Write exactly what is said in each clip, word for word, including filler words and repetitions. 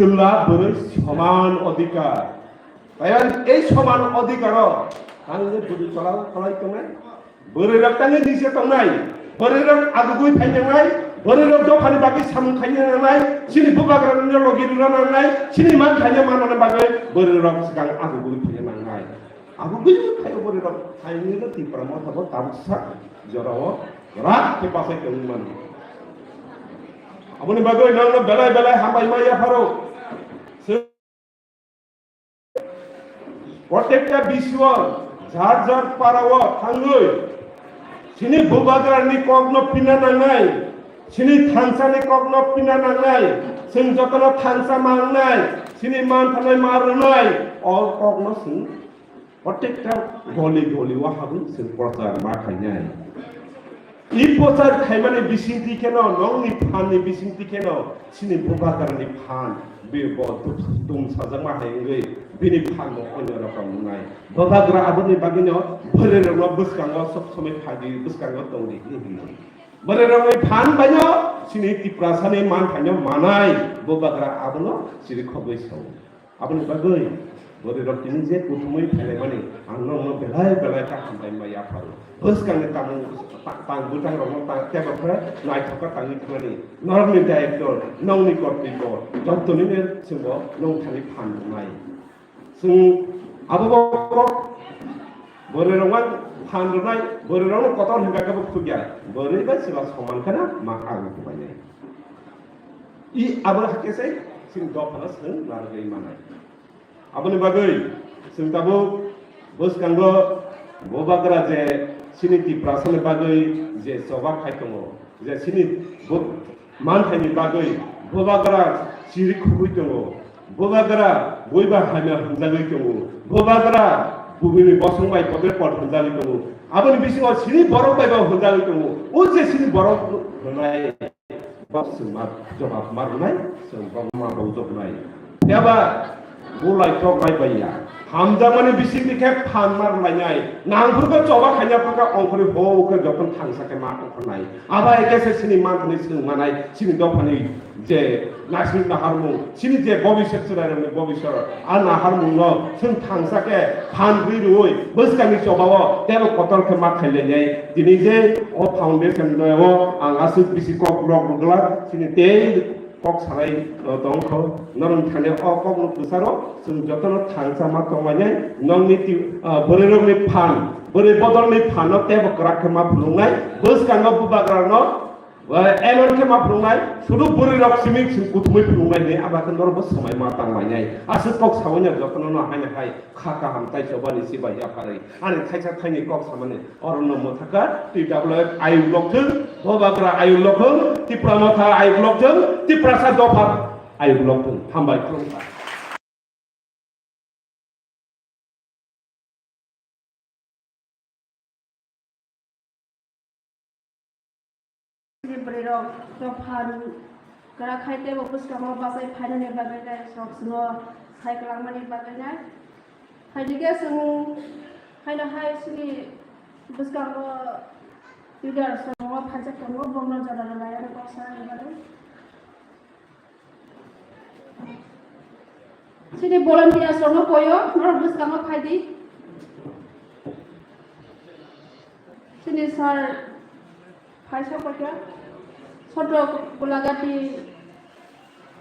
Twla bwrwi soman odhikar. Taibo ei soman odhikaro ang je bwrwi tola kolai tongnai. Bwrwi rok tangwi nise tongnai. Bwrwi rok agugwi phaina nangnai. Bwrwi rok dophani bagwi samung khaina nangnai. Chini bubagra rok logi rwna nangnai. Chini man khaina manna bagwi bwrwi rok swkang agugwi phaina nangnai. Abo bini phaio bwrwi rok phaini no Tipra Motha bo tamsa jorao rak khe bachai tongwi mano. Aboni bagwi nangno belai belai hambai ma yapharo. Protekta bisio jar jar parao thangwi chini bubagrani kokno pina nangnai, chini thansani kokno pina nangnai, chwng jotono thansa mangnai, chini manthanai ma rwnai, o kokno chwng Protekta goli goli o habwi chwng prochar ma khainai. I prochar khaimani bisingtwi kheno, nongni phanni bisingtwi kheno, chini bubagrani phan, be bo dum sajakma hai wngwi, bini phan bo onyo rokom wngnai. Bubagra aboni bagwino bwrwirokno bwskango sob somoi phaiwi bwskango tongdi hinwi hino. Bwrwirokni phan baino chini Tiprasani manthaino manai, bubagra abono chirikhogwi sao. Aboni bagwi bwrwirok tini je kuthumwi phailaimani, ang norokno belai belai khe hambai ma yapharo. Bwskangni tangmung, ta-, tang bwtangrokno ta-, teibo khe naithok khe tangwi thangani. Norokni daityo, nongni kortwibyo, jottonino chwngbo nongthani phan rwnai. Chwng abo bo kok bwrwirokno phan rwnai, bwrwirokno kotor hwnkha khe bo khukya. Bwrwi bai chwla soman kheno ma agwi kubainai. I abo hakhe se chini dophano chwng narwgwi manai. Aboni bagwi chwng tabuk bwskango bubagra je chini Tiprasani bagwi je choba khai tongo, je chini bu-, manthaini bagwi bubagra chiri khugwi tongo, bubagra buiba hamya hwnjagwi tongo, bubagra bubini bosong bai podre pod hwnjagwi tongo, aboni bisingo chini borok bai bo hwnjagwi tongo, o je chini borok hwnai. Bok chwng ma jawab ma rwnai, chwng bok ma rwjak nai. Phiya ba bulai tok bai bai ya. Hamjakmani bisingni khe phan ma rwlainai. Nangphurkhe choba khaina phurkha ongkhorwi ho khe jokhon thangsa khe ma tongkha nai. Abo hai khe se chini manthani chwng manai, chini dophani je naising naharmung, chini je bobiswt chwrairokni bobiswt, a naharmungno chwng thangsa khe phan rwi rwui bwskangni chobao teibo kotor khe ma khailainai. Tini je o foundation o ang aswk bisi kok rok rwgwlak, chini tei kok salai, o, tongkho. Norok thani o kok no kwcharo chwng jotono thangsa ma tonglainai. Nongni ti, o, bwrwirokni phan, bwrwi bodolni phan no teibo kwrak khe ma phunuknai. Bwskango bubagrarokno, o, emon khe ma phunuknai. Sudu bwrwirok simi chwng kuthumwi phunuknai hinwi abo khe norokbo swmai ma tanglainai. Aswk kok saui no jotono no haino hai. Kha kaham tei chobani chibai yapharwi ani thaisa thaini kok samani orono mwthakar T W F ayuk lokthwng, Bubagra ayuk lokthwng, Tipra Motha ayuk lokthwng, Tiprasa dopha ayuk lokthwng. Hambai khulumkha. Chini bwrwirok dophani kwrak khai teibo bwskango bachai phainani bagwi nai, sok chwngno sai kwlangmani bagwi nai. Phaidi khe chwng haino hai chini bwskango leader chwngno phaijak tongo, bongno jora rwlai ani kok sanani bagwi. Chini volunteers rokno koyo, norok bwskango phaidi. Chini sir phaisa koikha. Sotro Golagati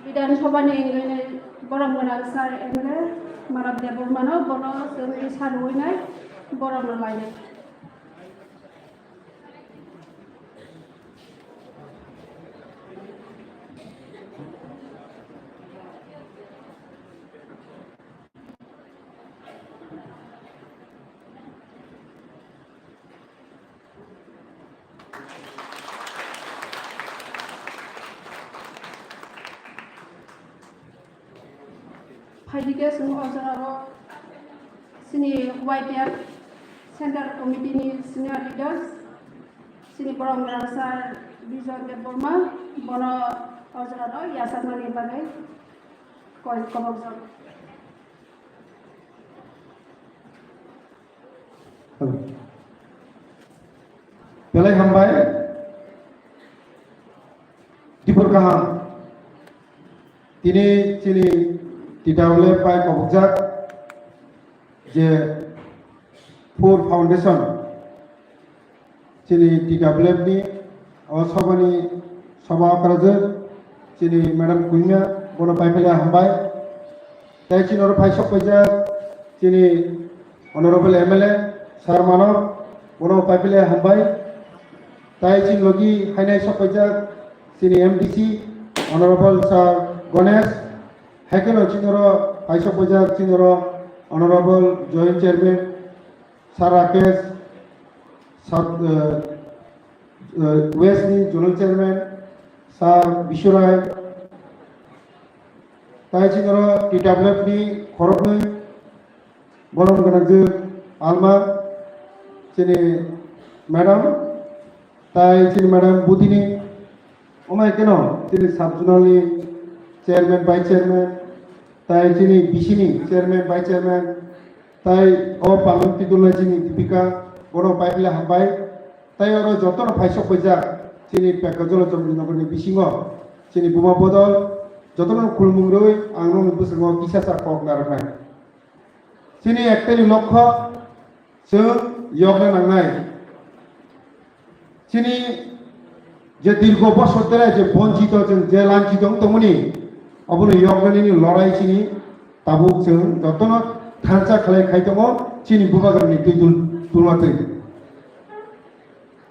Bidhan Sabhani wngwi borom gwnang sir M L A Manav Debbarmano, bono chwng isa rwui nai, borom rwlainai. Phaidi khe chwng o jorao chini Y T F Central Committee ni senior leaders, chini borom gwnang sir Bijoy Debbarma, bono o jorao yachakmani bagwi koi kobokjak. Belai hambai. Dipor kaham. Tini chini T W F bai kobokjak je Four Foundation, chini T W F ni o sobani soba okrajak chini Madam Kuima, bono paiphile hambai. Tai chini oro phai sok paijak chini Honorable M L A Sir Manob, bono paiphile hambai. Tai chini logi hainai sok paijak chini M D C Honorable Sir Ganesh, haikhe no chini oro phai sok paijak chini oro Honorable Joint Chairman Sir Rakesh, Sir, eh, eh, West ni Zonal Chairman Sir Bishu Rai, tai chini oro T W F ni khoroknwi borom gwnangjwk alma chini madam, tai chini madam Budini, omai keno chini sub zonal ni chairman, vice chairman, tai chini B C ni chairman, vice chairman, tai o palung tidulna chini Dipika, bono paiphile hambai. Tai oro jotono phai sok paijak chini Pekajolo Chondrinagarni bisingo chini buma bodol jotono khulumung rwi ang nokni bwskango kisa sa kok narwknai. Chini ekteni lokho chwng yokna nangnai. Chini je dirgo bosor tere je bonchito chwng je lanchito wng tongmani, obono yoknani lorai chini tabuk chwng jotono thansa khlai khai tongo chini bubagrani twi dul-, dulmatwi.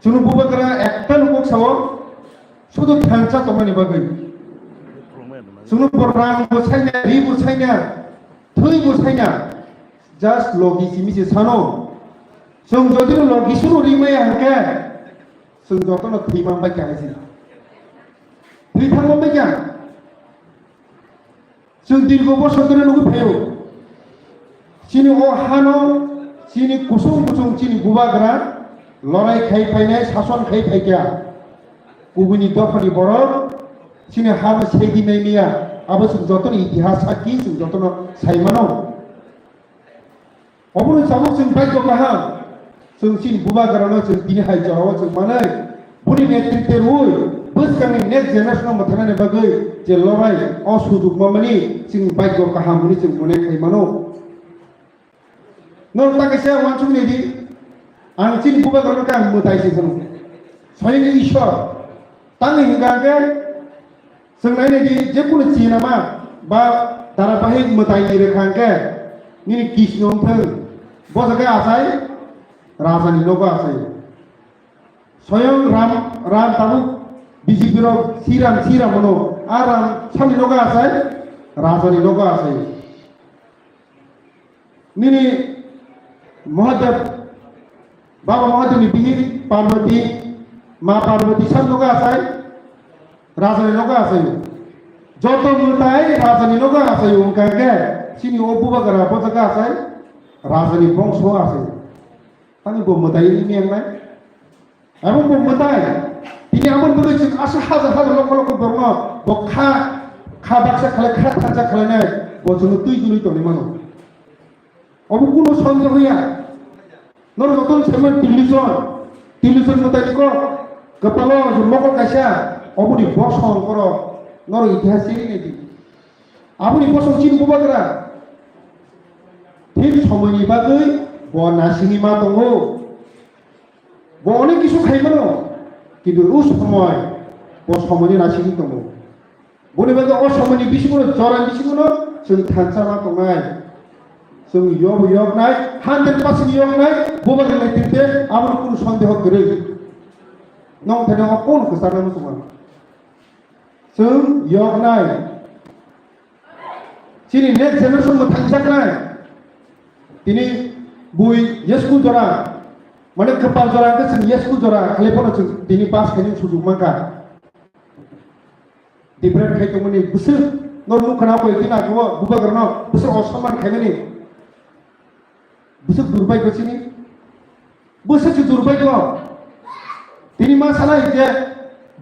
Chwng bubagra ekta lukok sao, sudu thansa tongmani bagwi. Chwng bo rang bo saina, ri bo saina, thwi bo saina, just logi simi se sano. Chwng jodi no logi suru ri maya hwnkhe, chwng jotono thwi man bai kha hai se. Thwi thang man bai kha. Chwng dirgo bosor dhori nugwi phaio. Chini o hano chini kusung kusung chini bubagra lorai khai phainai, sason khai phaikha. Kubuni dophani borok chini hano sedi nai miya. Abo chwng jotono itihas sakki chwng jotono sai mano. Obono tabuk chwng bhagyo kaham, chwng chini bubagrano chwng tini hai jorao chwng manwi, boni netritwe rwwi bwskangni next generation-no mwthangnani bagwi je lorai o sujuk mamani chwng bhagyo kaham hwnwi chwng mone khai mano. Norok ta kaisa uansuknai di, ang chini bubagrano khe ang mwtai se phano, swayang Ishwar, tamni hwnkha khe Chwng nainai di, je kunu chinama ba dharabahik mwtai ni rwkha hwnkhe nini Krishna wng thung, bo jaga achai raja ni nogo achai. Soyong Ram, Ram tabuk B J P rok Sri Ram, Sri Ram hwno, a Ram sani nogo achai, raja ni nogo achai. Nini Mahadev, Baba Mahadevni bihik Parvati, Ma Parvati sab nogo achai, rajani nogo achai. Joto mwtai rajani nogo achai wngkha khe, chini o bubagra bo jaga achai, rajani bongso achai. Tani bo mwtai ni mengnai. Abo bo mwtai. Tini abo mwtai chwng aswk hajar hajar lokho lokho borokno bo kha, kha baksa khalai, kha thansa khalainai, bo chwngno twi jului tongwi mano. Obo kuno sondeho ya. Norok jotono saiman delusion, delusion mwtai ni kok, kwpalo je mokol kaisa, oboni bosong borok, norok itihas chini nai di. Aboni bosong chini bubagra. Thik somoini bagwi bo nasini ma tongo. Bo onek kisu khai mano, kintu o somoi bo somoini nasini tongo. Boni bagwi o somoini bisingo, jorani bisingo chwng thansa ma tongnai. Chwng yobo yoknai, hundred percent yoknai, bo bagwi nai tinte abo kunu sondeho kwrwi. Nong thani o kunu kwchangma muchungo. Chwng yoknai. Chini next generation bo thangjaknai. Tini bui yesku jora, mane kwpal jora hwnkhe chwng yesku jora khlai phano chwng tini pass khainani sujuk mankha. Different khai tongmani bwswk no nukha na koi tini ako bubagrano bwswk osomman khaimani. Bwswk durbai ko chini. Bwswk se durbai ko. Tini ma sanai je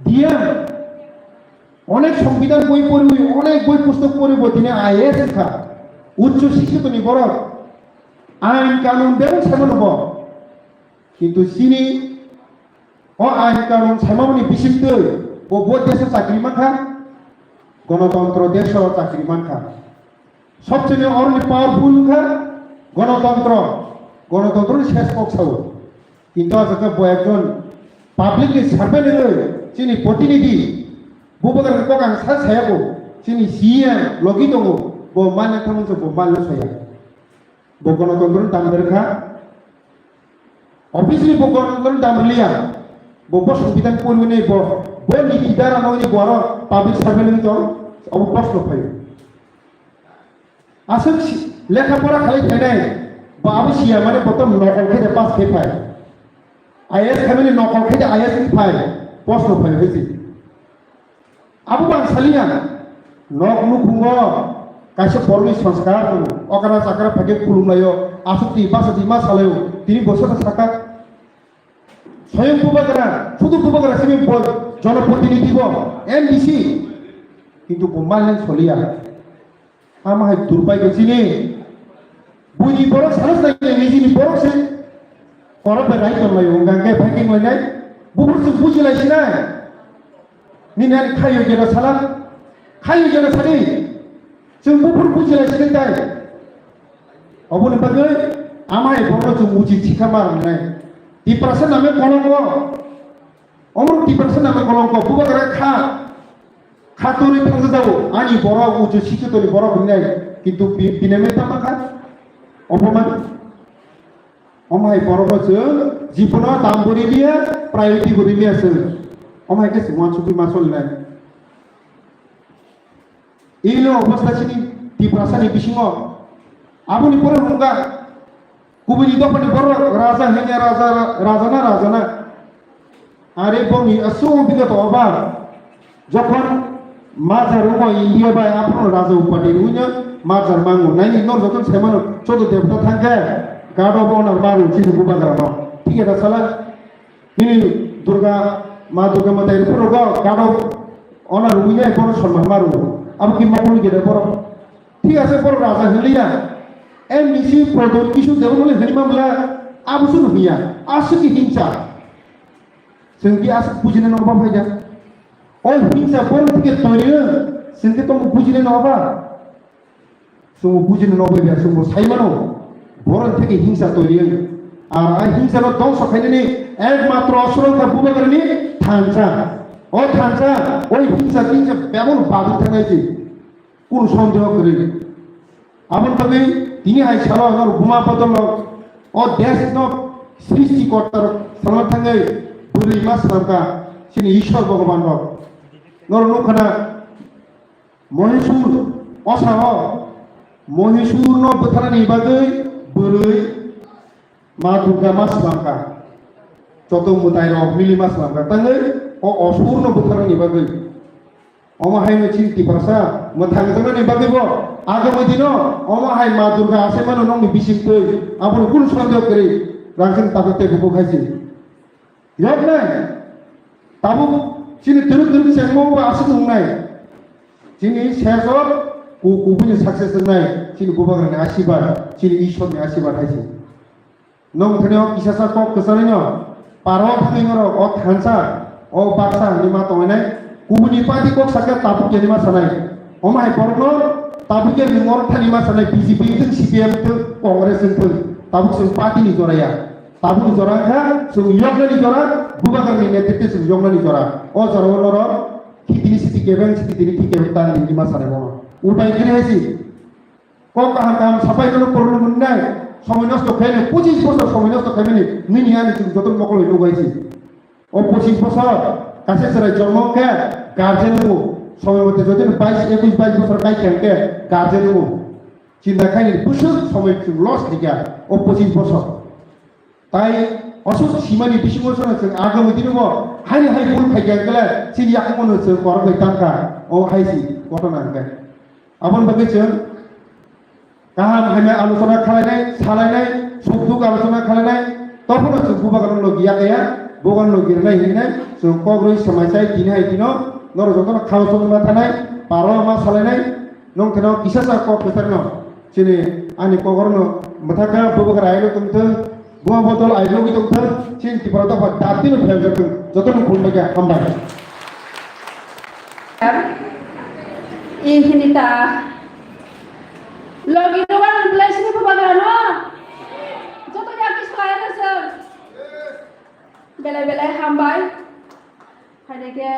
D M onek songbidan boi poriwi, onek boi pustok poriwi bo tini I A S wngkha. Uccho sikkhito ni borok. Ain kanun bebak saimano bo. Kintu chini o ain kanun saimani bisingtwi bo bo deso chakri mankha. Gonotontro desh o chakri mankha. Sobchini oroni powerful wngkha gonotontro. Gonotontro ni ses kok sao. Kintu ajak bo ekjon public ni servant wngwi chini protinidhi, bubagra ni kok ang sa saya bo, chini C E M logi tongo, bo manya thamung bo manya saya. Bo gonotontro ni dam berkha. Office ni bo gonotontro ni dam berliya. Bo bo songbidan pori ni bo, bo ni kidara no ni bo aro public servant wngwi tong, abo post no phaio. Aswk si-, lekha pora khalai phainai, bo abo siya mane bo to nokol khe de pass khe phai. I A S khaimani nokol khe de I A S wngwi phai, post no phai hai se. Abo bang saliya, nok nukhungo kaisa borokni sanskar tongo, okra chakra phaikhe khulumlaio, aswk twi basa twi ma salaio, tini bo sono saka. Soyong bubagra, sudu bubagra simi bo jonoprotinidhi bo, M D C. Kintu bo malen soliya. Ama hai durbai ko chini. Buini borok sana sai nijini borok se. Korok bai rai tong lai, ungang ke phaking lai nai. Bubur se buji lai sinai. Nini ani khayo jena sala. Khayo jena sani. Chwng buphuru buji lai sini tai. Oboni bagwi amai borno chwng uchi chikha ma rwnai. Tiprasa name kolongo. Omrok Tiprasa name kolongo. Bubagra kha. Kha turi thangsa jago. Ani borok uchi sikhe toni borok hinai. Kintu bi-, biname tama kha. Oboman. Omo hai borok bo chwng jibono dam bo rimiya, priority bo rimiya chwng. Omo hai khe chwng uansukgwi ma solinai. Ilo obostha chini Tiprasa ni bisingo. Aboni pore hwnga kubuni dophani borok raja hwnya raja, raja na raja na. Are bongni aswk bigat oba. Jokhon major rwgo India bai aphuru raja upadi rwino major mango. Naini nor jokhon semano chodo devta thangkhe God of Honor maru chini bubagra no. Thik eta sala nini Durga, ma Durga matai rwgo God of Honor rwino bono sonman maru. Abo ki mapuni gede borok. Thik ase borok raja hwnliya. M D C Prodot kisu debo mole hwnima mole abo sunu hwnya. Aswk ki hingsa. Chwng ki aswk bujina no ba phaida. O hingsa borok thike toirio, chwng ke tong bujina no ba. Chwng bujina no ba, chwng bo sai mano. Borok thike hingsa toirio. Ar a hingsa no dongso khainani ekmatro aswrwng kha bubagrani thansa. O thansa, o hingsa hingsa bebak badu thangnai se. Kunu sondeho kwrwi. Aboni bagwi tini hai salo norok buma bodol rok o desh no srishti korta rok salma thangwi bwrwi ma swnamkha chini Ishwar Bhogoban rok. Norok nukha na Mohishur osa o Mohishur no bwtharnani bagwi bwrwi Ma Durga ma swlamkha. Joto mwtai rok mili ma swlamkha. Tangwi o osur no bwtharnani bagwi. Omo hai no chini Tiprasa mwthang tongnani bagwi bo. Agami dino omo hai Ma Durga asai mano nokni bising twi. Abono kunu sondeho kwrwi. Rangchak tabuk tei bubuk hai se. Yoknai. Tabuk chini twrwk twrwk chengmo bo aswk wngnai. Chini sesok ku-, kubuni success wngnai. Chini bubagrani asibad, chini Ishwarni asibad hai se. Nwng thani o kisasa kok kwcharwi no paro thangwi norok o thansa o baksa hwnwi ma tongwi nai. Kubuni party kok sakhe tabuk yani ma sanai. Omo hai borok no tabuk yani ngor thani ma sanai B J P wngthung, C P M wngthung, Congress wngthung. Tabuk chwng party ni jora ya. Tabuk ni jora kha chwng yoknani jora, bubagrani netritwe chwng yoknani jora. O jora o norok khitini siti kebeng siti tini khikebeng tan hwnwi ma sanai bono. Upai khe hai se. Kok kaham kaham sapai nono porno mwnai, somoi nosto khainai, pochis bosor somoi nosto khaimani, nini ani chwng joto mokol bai nugo hai se. O pochis bosor kaisa chwrai jormo wngkhe guardian wngo, somoi mote joto bais, ekwis bais bosor kai khe hwnkhe guardian wngo. Chinta khaini bwswk somoi chwng loss khaikha o pochis bosor. Tai aswk simani bisingo sono chwng agami dino bo haini hai bul khaikha hwnkhe chini yakungmano chwng korok bai tangkha, o hai se ghotona hwnkhe. Aboni bagwi chwng kaham hamya alochona khwlainai, salainai, suk duk alochona khwlainai, tophono chwng bubagrano logi yakaya, bubagrano logi rwnai hinwi nai, chwng kok rwi swmai chai tini hai dino, norok jotono khao chongma thanai, paro ma salainai, nwng theno kisa sa kok kwchangno, chini ani kokrokno mwthakha bubagra aino tongthwng, Buma bodol aibogwi tongthwng, chini Tripura dopha dati no pheljaktwng, jotono khulumbai kha, hambai. Hini ta. Logi no wan place ni phabar no. Joto ya kis kaya na sir. Belai belai hambai. Haide ke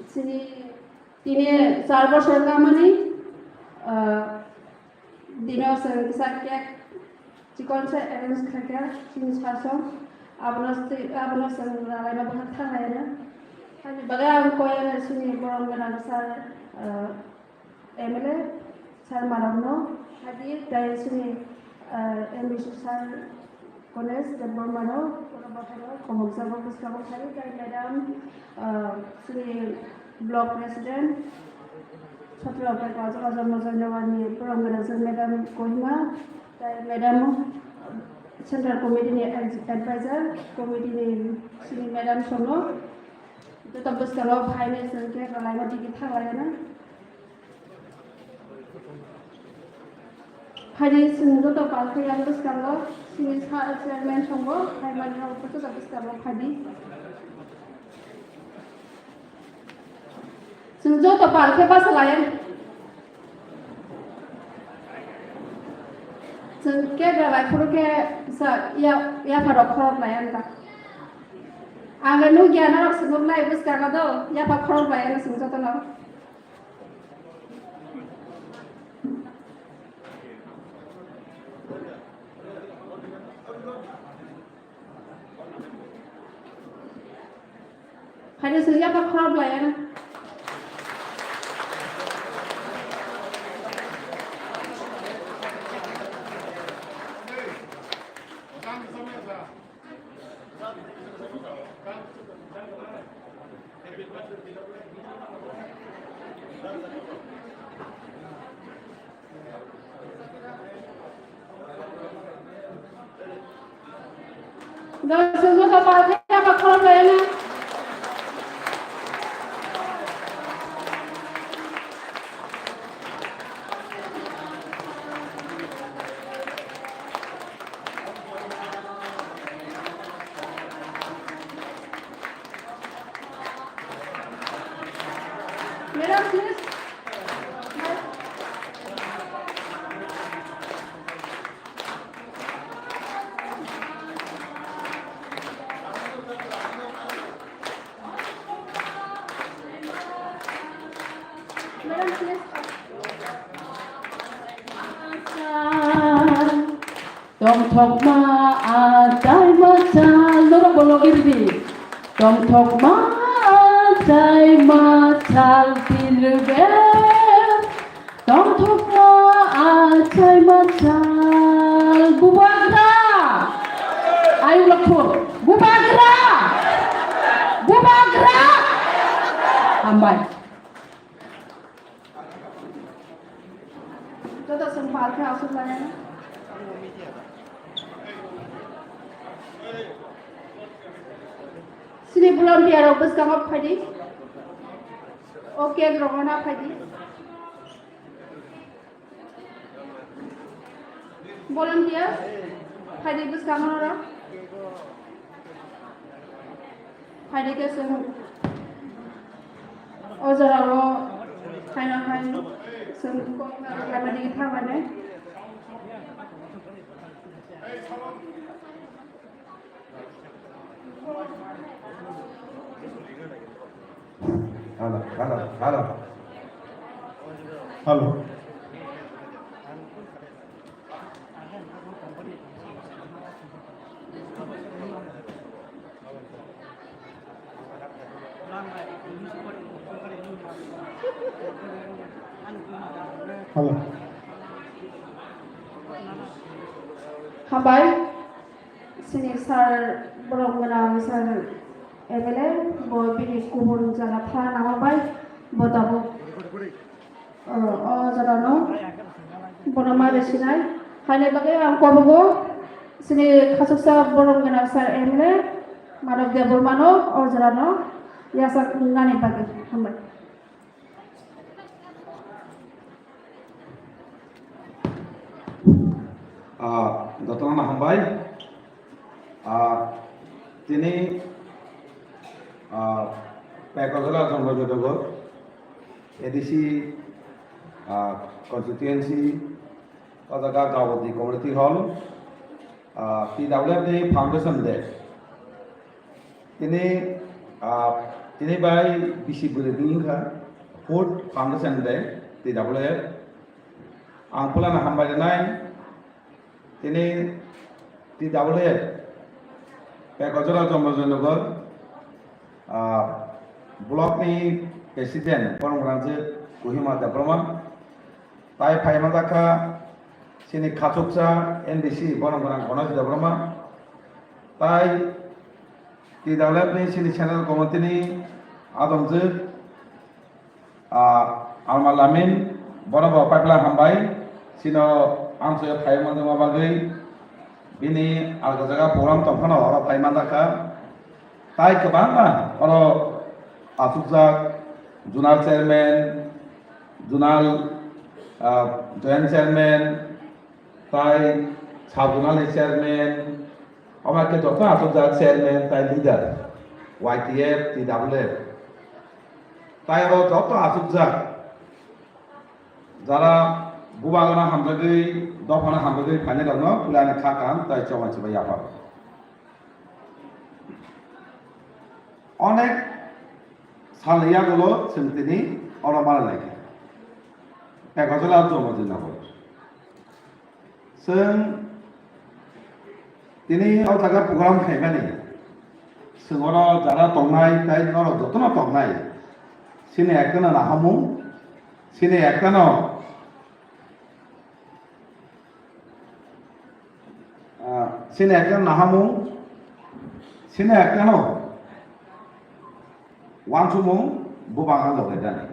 sini tini char bosor kamani, ah, dino sir kisa cake chikon se arrange khaikha sini sasong. Abono se, abono sir ralai ma bwkha thanglai na. Hani bagai ang koya na sini borom gana sir, ah, M L A sir marokno hadi tei chini, ah, M B C sir Ganesh Debbarmano oro bahaino khomokjagwi bwskango phai tei madam, ah, chini block president Chhatrabari Kajal Kajal Mojoinawani borok manager madam Kohima tei madam central committee ni advisor committee ni chini madam sono joto bwskango phainai chwng khe rwlaima digi thanglaiana. Phaidi chwng joto pal khe yang bwskango, chini sa chairman songo, phaimani rok joto bwskango phaidi. Chwng joto pal khe basa lai. Chwng kebra lai phuru khe sa ya, yapha rok khorok lai ang ta. Ang nugya norok chwng nai bwskango do, yapha khorok lai ang chwng joto no. Phaidi chwng yapha khorok lai ang. Madam, please. Madam, please. Tongthokma achai machal, norok bo logi ridi. Tongthokma achai machal tilbem. Tongthokma achai machal bubagra. Ayuk lakhur. Bubagra. Bubagra. Hambai. Joto chwng pal khe aswk lai. Chini volunteer rok bwskango phaidi. O cake rok rwna phaidi. Volunteer, phaidi bwskango norok. Phaidi khe chwng o jorao phaina hai chwng kok narwk laima digi thangmani. Hello, hello, hello. Hello. Hello. Hambai. Chini sir, borok gwnang sir M L A, bo bini kubun jaga pha nangma bai, bo tabuk, o, o jorano bono ma rwsinai. Haini bagwi ang kobogo chini khachuksa borok gwnang sir M L A, Madhav Debbarmano o jorano yachak wngnani bagwi. Hambai. Ah, jotono hambai. Ah, tini, ah, Paikajala Jongoi Jodogo, A D C ah, constituency, o jaga Gawati Community Hall, ah, T W F ni Foundation Day. Tini, ah, tini bai bisi bwrwi wngkha Fourth Foundation Day, T W F. Ang pulana hambai rwnai, tini T W F, Pekojora Jomojoi Nagar, ah, block ni president, borok rangchak Kohima Debbarma, tai phai manjakha chini khachuksa N D C, borok rang Ganesh Debbarma, tai T W F ni chini central committee ni adongjak, ah, Alma Lamin, bono bo paipla hambai, chino amchoi phai manjakma bagwi, bini alga jaga program tongphano oro phai manjakha. Tai kwbangma oro achukjak zonal chairman, zonal, ah, joint chairman, tai sub zonal ni chairman, omo khe joto achukjak chairman tai leader, Y T F, T W F. Tai oro joto achukjak, jara bubagano hamjagwi, dophano hamjagwi phainairokno pulani kha kaham tai choba chiba yaphar. Onek salni yagulo chwng tini oro mala laikha. Pekojora Jomojoi Nagar. Chwng tini o jaga program khaimani, chwng oro jara tongnai tai norok jotono tongnai. Chini ektano nahamung, chini ektano, ah, chini ektano nahamung, chini ektano Wansukmung bubagano loge dani.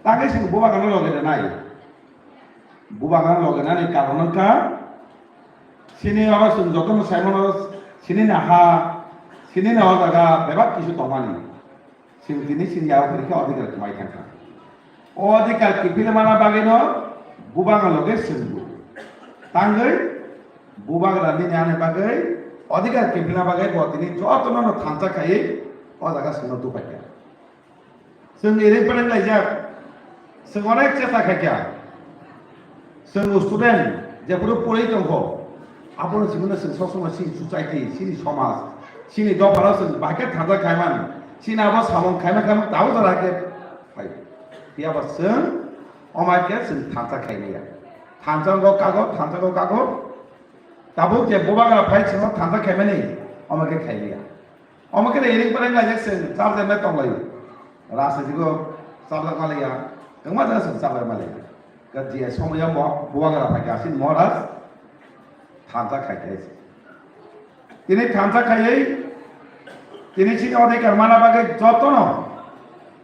Tangwi chwng bubagano loge danai. Bubagano loge nani karon wngkha, chini oro chwng jotono saimano chini naha, chini naha jaga bebak kisu tongmani. Chwng tini chini yago phirikhe odhikar kwmai thangkha. O odhikar kiphilmana bagwino bubagano loge chwngbo. Tangwi bubagra nini ani bagwi odhikar kiphilna bagwi bo tini jotono no thansa khaiwi o jaga chwngno tupaikha. Chwng iri phrwng laijak, chwng onek chesta khaikha. Chwng student jephuru pori tongkho, abono chwngno chwng sob somoi chini society, chini somaj, chini dophano chwng bahai khe thansa khaimani, chini abo samung khaima khaima tabuk jora khe phai. Phiya ba chwng omai khe chwng thansa khaimaya. Thansa go kago, thansa go kago. Tabuk je bubagra phai chwngno thansa khaimani, omai khe khaimaya. Omo khe ring phrwng laijak chwng charjaknai tonglaio. Rajniti o charjak malaiya, kwbangma jaga chwng charjak malaiya. Ka je somoyo mo bubagra phaikha chini Maharaj thansa khaikha se. Tini thansa khaiwi tini chini odhikar mana bagwi jotono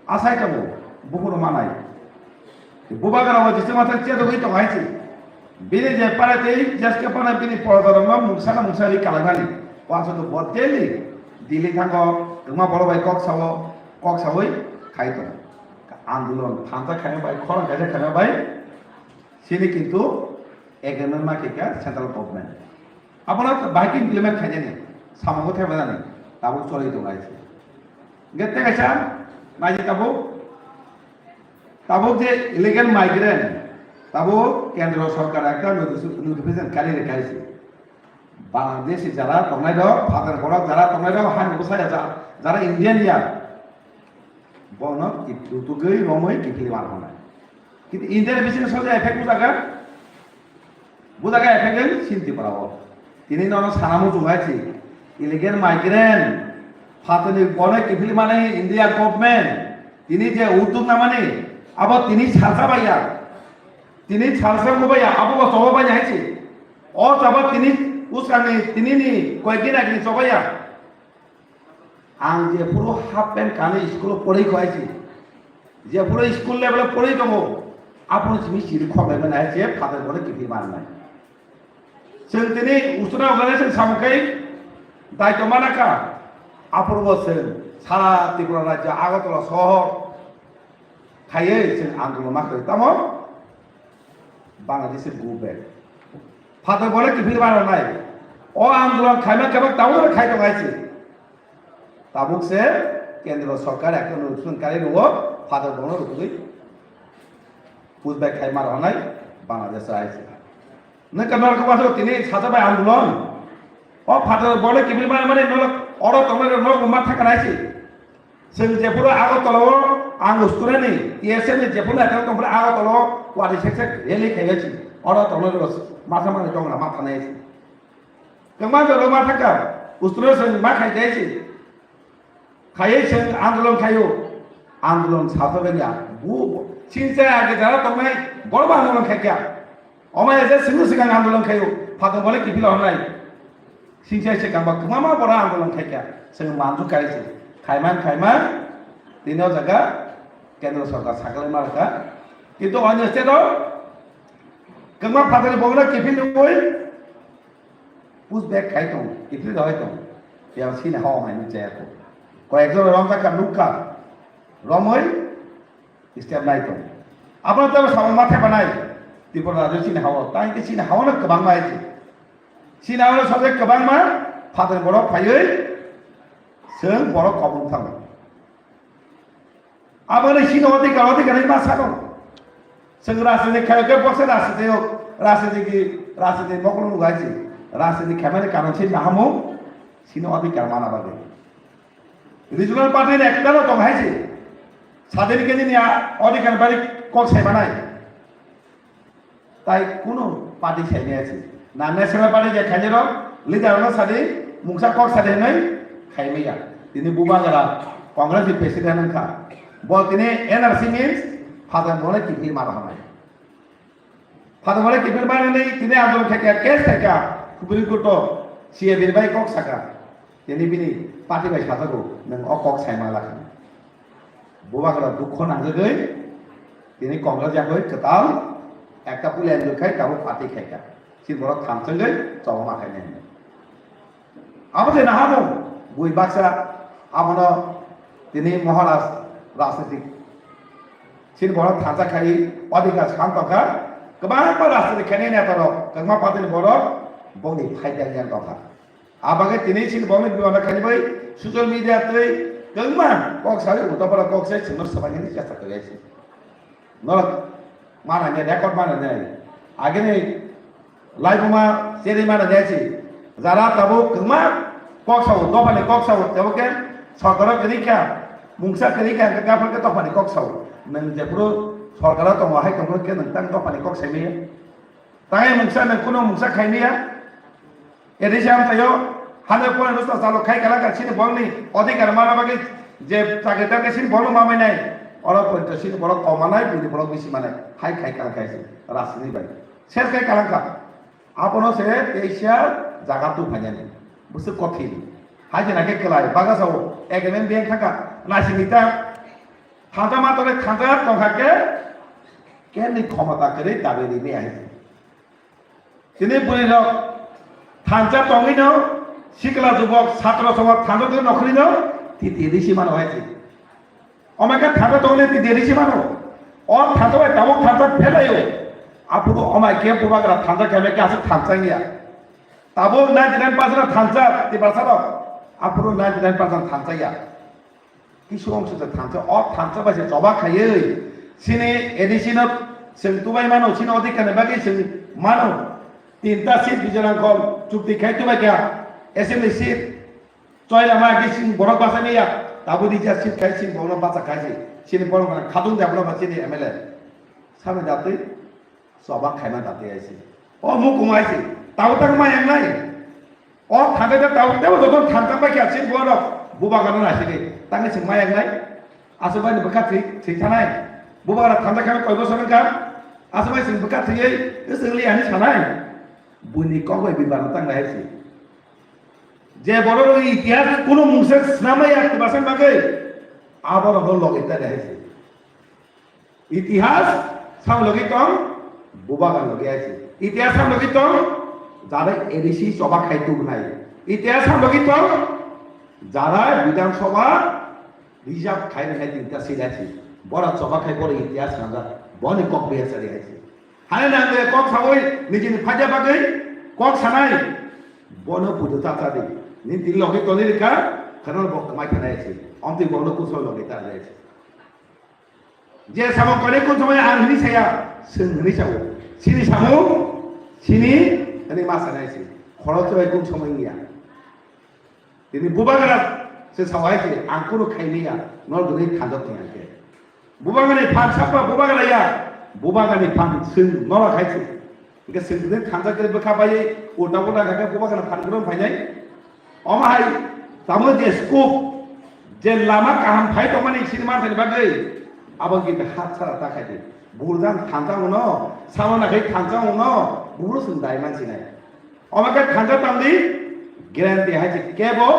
asai tongo, buphuru manai. Bubagra o jising mathang che dogwi tong hai se. Bini je para tei jeske para bini porodarokno mungsa na mungsa ri kalaimani. Wansukgo bo daily Delhi thango, kwbangma borok bai kok sao, kok saui khai tongo. Andolon thansa khaima bai, khorang kaisa khaima bai, chini kintu agreement ma khe kha central government. Abono bahai khe implement khainani, samungo thaimanani, tabuk choli tongo hai se. Hwnkhe tei kaisa, naidi tabuk, tabuk je illegal migrant, tabuk kendro sorkar ekta notification kari rwkha hai se. Bangladeshi jara tongnai rok, phatar borok jara tongnai rok, hani bwsai ya ja-, jara Indian ya, bono ki-, tugwi romwi kiphilwi man hwnai. Kintu Indian bisingo soja effect bujaga, bujaga effect wng Sindh Tripura o. Tini nono sana muchung hai si, illegal migrant, phatarni bono kiphilwi mani India government, tini je uddog namani, abo tini salsa baiya, tini salsa mubaiya, abo bo choba baiya hai si. O chaba tini uskani tini ni koyekdin age ni chobaiya. Ang jephuru half pant kanwi school o porwi kho hai si. Jephuru school level o porwi tongo, aphuru simi siri khok lai mani hai se phatar bole kiphilwi man nai. Chwng tini usuna organization samung khai daito mana kha. Aphuru bo chwng sara Tripura rajya Agartala sohor khaiwi chwng andolon ma khlai tamo Bangladesh se go back. Phatar bole kiphilwi man nai. O andolon khaima kebak tabuk khai tong hai se. Tabuk se kendro sorkar ekta notification kari rwo phatar bono rwgwi. Uzbek khai mar honai Bangladesh rai se. Nang ka nor ka tini saja bai andolon. O phatar bole kibil mane mane nor oro tongnai nor ma thaka nai se. Seng jepuro Agartala o ang usturani T S F ni jepuro ekang tongpura Agartala o wadi sek sek rally khai se. Oro tongnai ro ma thama ni tongna ma thanai se. Kangma jora ma thaka ustura seng ma khai se. Khaiwi chwng andolon khaio, andolon sathokya. Bu, singsa age jara tongnai, borok andolon khaikya. Omo ese singsa swkang andolon khaio, phatung bole kiphil hwnai. Singsa swkang ba kwmama borok andolon khaikya. Chwng manju kai se. Khaiman, khaiman, tini o jaga kendra sarkar sakhlai ma rwkha. Kintu onyo state o kwma phatung bokno kiphil nugwi push back khai tong, kiphil rwhai tong. Phiya sini hao hai nuk jaya ko. Koyekjon romjak kha nuk kha. Romoi step nai tong. Abo tamo samo mathe banai. Tripura rajyo sini hao. Tai ke sini hao na kwbang mai se. Sini hao na sobe kwbang ma. Phatar borok phaiwi. Seng borok kobong thango. Aboni sini odhikar, odhikar hinwi ma sano. Chwng rajniti khayo khe boksa rajniti yok, rajniti ki, rajniti mokol nung hai se. Rajniti khaimani karon se nahamung, sini odhikar mana bagwi. Regional party ni ekta no tong hai se. Sadini khe nini a odhikar bari kok sai manai. Tai kunu party sai maya se. Na national party je khainai rok leader no sadi mungsa kok sadi hinwi khai maya. Tini Bubagra Congress ni president wngkha. Bo tini N R C means phatar bole kiphil maro hamai. Phatar bole kiphil maro ni tini andolon khaikha, case khaikha, Supreme Court o C A B ni bai kok saka. Tini bini party bai sajago, nwng o kok sai ma lakha. Bubagra dukho nangjagwi tini Congress yakwi kwtal ekta pule enjoy khai tabuk party khaikha. Chini borok thamchangwi choba ma khainai. Abo je nahamung bui baksa abono tini Maharaj rajnitik. Chini borok thansa khai odhikar san tongkha. Kwbangma rajnitik khainai neta rok kwbangma party ni borok bongni phaida yang tongkha. Abagwi tini chini bongni bimana khaini bai social media tei kwbangma kok sawi utapara kok sai chwngno swbainani chesta khlai si. Norok manani record manani agini laibuma cheri manani si. Jara tabuk kwbangma kok sao dophani kok sao tabuk khe sorkaro kwrwi kha mungsa kwrwi kha hwnkhe gaphar khe dophani kok sao. Nwng jephuru sorkaro tongo hai tongphuru khe nwng tang dophani kok saimaya. Tang mungsa nwng kunu mungsa khaimaya. Eri se amchaio hano point rosta salo khai kala ka sini borokni odhikar mana bagwi je chakri takri sini borokno mamai nai. Oro point to sini borok koma nai, buini borok bisi manai. Hai khai kala khai se rajniti bai. Ses khai kala ka. Abono se teisa jaga tu phainani. Busu kothin. Hai jena ke kelai baga sao agreement beng thaka. Naisingita. Thanta matore thanta tongkha ke. Keni khomota kere dabi rini ahi. Tini bwrwi rok thansa tongwi no sikla jubok satro songor thansa twi nokhri no titi risi mano hai si. Omeka thansa tongwi titi risi mano. O thansa bai tabuk thansa phelaio. Aphuru omai khe bubagra thansa khe omai khe aswk thansa ya. Tabuk ninety nine percent thansa Tiprasa rok. Aphuru ninety nine percent thansa ya. Kisu ongso se thansa, o thansa bai se choba khaiwi sini A D C no chwng tubai mano, sini odhikar ni bagwi chwng mano. Tinta seat Bijoy Rangkhol chukti khai tubai kha, assembly seat choi lama agi sini borok basa niya, tabuk rija seat khai sini borok basa khai si, sini borok mana khadung jabra ba sini M L A. Sami datwi. Choba khaima da tei aisi. O mukumu aisi. Tabo tang ma yang nai. O thangkai da tabo tebo joto thangkai bai kya sin borok. Bubagra no nasi de. Tangni sing ma yang nai. Asu bai ni bwkha thwi thwi thanai. Bubagra thangkai kami koi bosor wngkha. Asu bai sing bwkha thwi ei. Sing li ani sanai. Buni kok bai bibar no tang nai aisi. Je borok itihas kuno mungsa snamai ya tibasan bagwi. Aborok no logi ta nai aisi. Itihas sam logi tong, bubagra logi aisi. Itihas sam logi tong, jara A D C choba khai tubunai. Itihas sam logi tong, jara Bidhan Sabha reserve khai rinai tinta seat aisi. Bora choba khai bora itihas sanjak, boni kok biya sari aisi. Hani nang de kok sawi nijini phaja bagwi kok sanai, bono pujo ta ta di. Ni tin logi toni rika, khana bo kamai khanai aisi. Omti bono kuso logi ta aisi. Je samung kore kun samung ang hini saya, seng hini sao. Sini samung, sini, ani masa nai si. Khoro chwrai kun samung ya. Tini bubagra se sawai se ang kunu khaini ya, nor gwnwi thanjak thang khe. Bubagrani phan sakma bubagra ya, bubagrani phan seng nora khai se. Hingke seng gwnwi thanjak khe bwkha bai ulta ulta kha khe bubagrani phan gwnwi phainai. Omo hai tamo je scope, je lama kaham phai tongmani sini manthani bagwi, abo hingke hat sara ta khai di. Burjan thansa uno, samana khai thansa uno, buru sung dai man sinai. Omo khe thansa tangdi, guarantee hai se kebo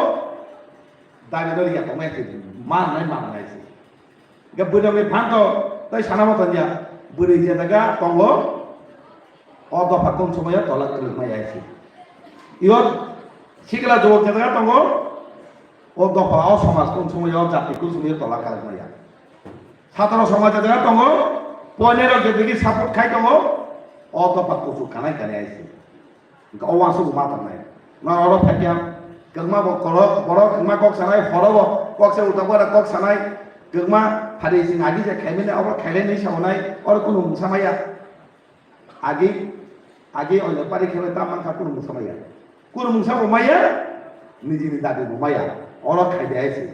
dabi dori ya tongmai se, man nai man nai se. Ga bujang ni phanto, tai sana mo tanya, buri je daga tongo, o dopha kun somoyo tola kuluk mai ai se. Iyo, sikla jowok je daga tongo, o dopha o somas kun somoyo, jati kun somoyo tola kuluk mai ya. Satro somaj je daga tongo, poinero je digi support khai tongo, o dopha kuchuk kanai kanai ai se. Hingke o uansuk ma tongnai. Norok oro phaikha, kwbangma bo korok, borok wngma kok sanai, horo bo kok se ulta pora kok sanai, kwbangma phari sing agi je khaimani, abo khailai nai sa hwnai, oro kunu mungsa maya. Agi, agi oino pari khaimani ta mankha kunu mungsa maya. Kunu mungsa bo maya, nijini dabi bo maya. Oro khai de hai se.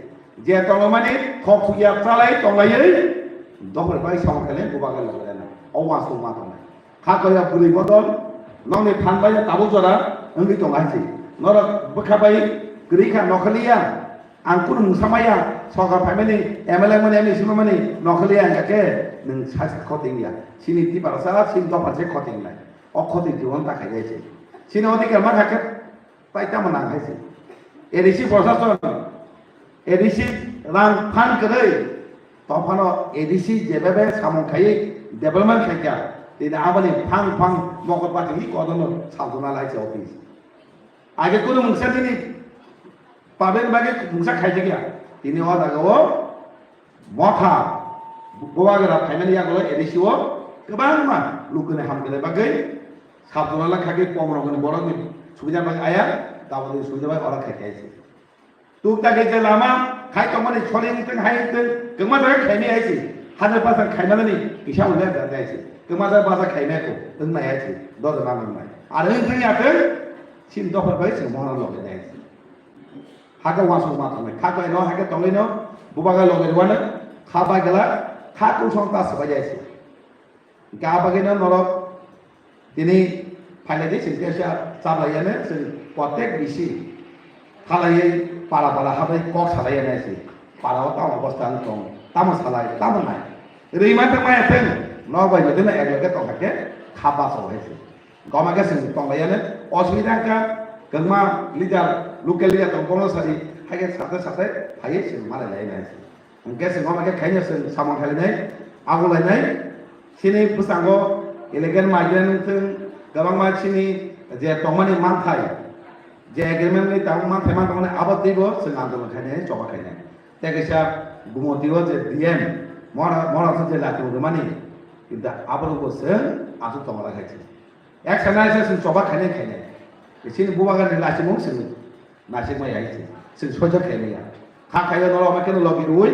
Je tongmani thok thukya chalai tonglaiwi, dophor bai samung khailai bubagra logirana. O uansuk ma tongnai. Kha koya bwrwi bodol, nokni phan bai tabuk jora wngwi tongo hai se. Norok bwkha bai kwrwi kha nokhorliya, ang kunu mungsa maya, sorkar phaimani, M L A mani, M E C mani nokhorliya hingkha khe nwng saisa khoting ya. Sini tiparasa, sini dopha se khoting nai. O khoting jiwon ta khai jai se. Sini odhikar ma kha khe Tai tamo nang hai se. A D C prosason, A D C rang phan kwrwi, tongphano A D C jebebe samung khaiwi development khaikha, tini aboni phang phang mokol pati hi kodono saltona lai se office. Age kunu mungsa tini paben bage mungsa khaijakya, tini o jaga o Motha, bubagra phaimani yagulo A D C o kwbangma lukuni hamkrai bagwi sabjona la khagwi pomrokni borokni subida bagwi aya, taboni subida bagwi oro khai khai se. Tuk ta khe je lama khai tongmani soling teng hai teng kwbangma jaga khaimani hai se. Hajar basa khaimanani kisa hwnwi da hai se. Kwbangma jaga basa khaimani ko wngnai hai se. Dojana wngnai. Ar wng teng ya teng sin dophar bai se mohor loge hai se. Hake uansuk ma tongnai. Kha bai no, hake tongwi no, bubagra loge rwano, kha bai gala, kha kusong ta swbai jai se. Ga bagwi no norok tini phailai di, sing kesa chablai yane, sing kotek bisi khalaiwi para para habai kok salai yane se. Para o tamo obostha wng tong, tamo salai, tamo nai. Rima tang maya teng, nok bai no dino ek loge tong hake, kha baso hai se. Goma khe chwng tonglaiyano osubida wngkha, kwbangma leader, local leader tong, bono sadi hai khe sate sate phaiwi chwng malailai nai. Hwnkhe chwng goma khe khaino chwng samung khlainai, agulainai. Chini bwskango illegal migrant wngthwng, kwbangma chini je tongmani manthai, je agreement ni tabuk manthai man tongmani abo twibo chwng andolon khainai, choba khainai. Tei kaisa Gumotio je D M, mora, mora se je lati rwmani, kintu aborokbo chwng aswk tongma lai khaisi. Ek sana se chwng choba khainai khainai. Chini bubagrani lachimung chwng naisingma ya se. Chwng soijo khainai ya. Kha khaio norok ma khe logi rwi,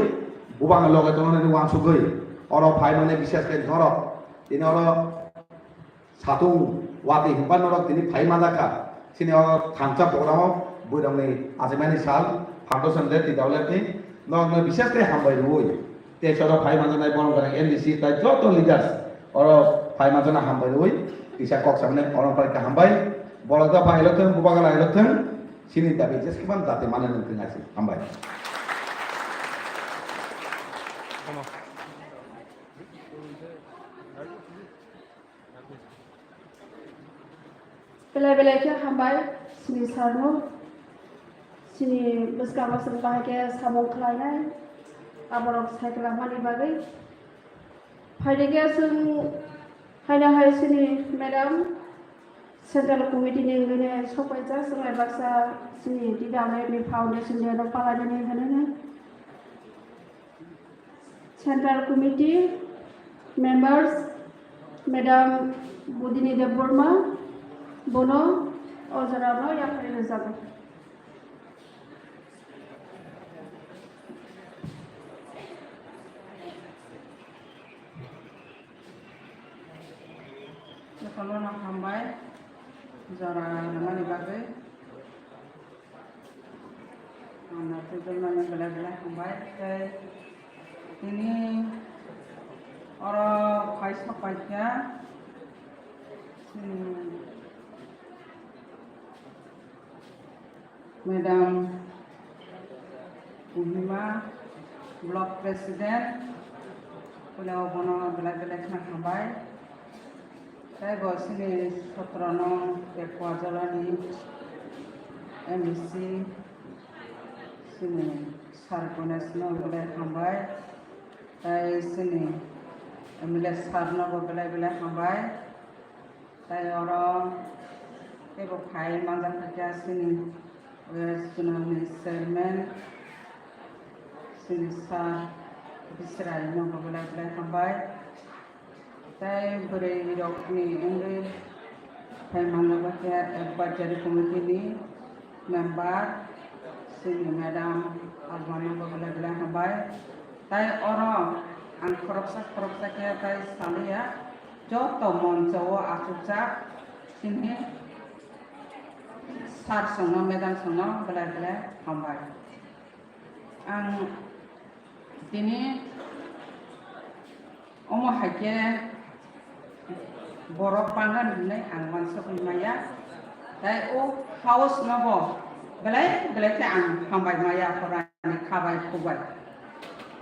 bubagni loge tongnani uansugwi. Oro phai mani bisas khe norok. Tini oro satung wati hinba norok tini phai manjakha. Chini oro thansa program o bwrwngni achaimani sal, foundation day, T W F ni. Norokno bisas khe hambai rwi. Tei chwla phai manjaknai borok gwnang N D C tai joto leaders oro phai manjakna hambai rwi kisa kok samani oro phai kha hambai. Borok da phai rok thung, bubagra rok thung, chini dabi jeseban dati mane nung thung asi hambai. Belai belai khe hambai chini sir no, chini bwskango chwng bahai khe samung khlainai, aborok sai kwlangmani bagwi. Phaidi khe chwng haino hai chini madam central committee ni wngwi sokpaijak, chwng bai baksa chini T W F ni foundation day no palainani hwnwi. Central Committee members, Madam Budini Debbarma, bono o jorano yaphari rwjago. Jotono hambai, jora rwmani bagwi. Ang naitugwi mani belai belai hambai. Tei tini oro phai sok paikha, chini Madam Kohima, Block President, puila bono belai belai khna hambai. Tei bo chini sotro nong Pekwa Jolani M D C, chini Sir Ganesh no belai hambai. Tei chini M L A sir no bo belai belai hambai. Tei oro teibo phai manjak kha chini West Zonal ni chairman, chini sir Bisrai no bo belai belai hambai. Tei bwrwi rok ni wngwi phai manjak kha advisory committee ni member, chini madam Almano bo belai belai hambai. Tei oro ang khoroksa khoroksa khe tei saliya, joto moncho o achukjak chini sir songno, madam songno belai belai hambai. Ang tini omo hai khe borok pangan hinwi ang uansukwi maya. Tei o house no bo belai belai khe ang hambai maya, horani khabai khukbai.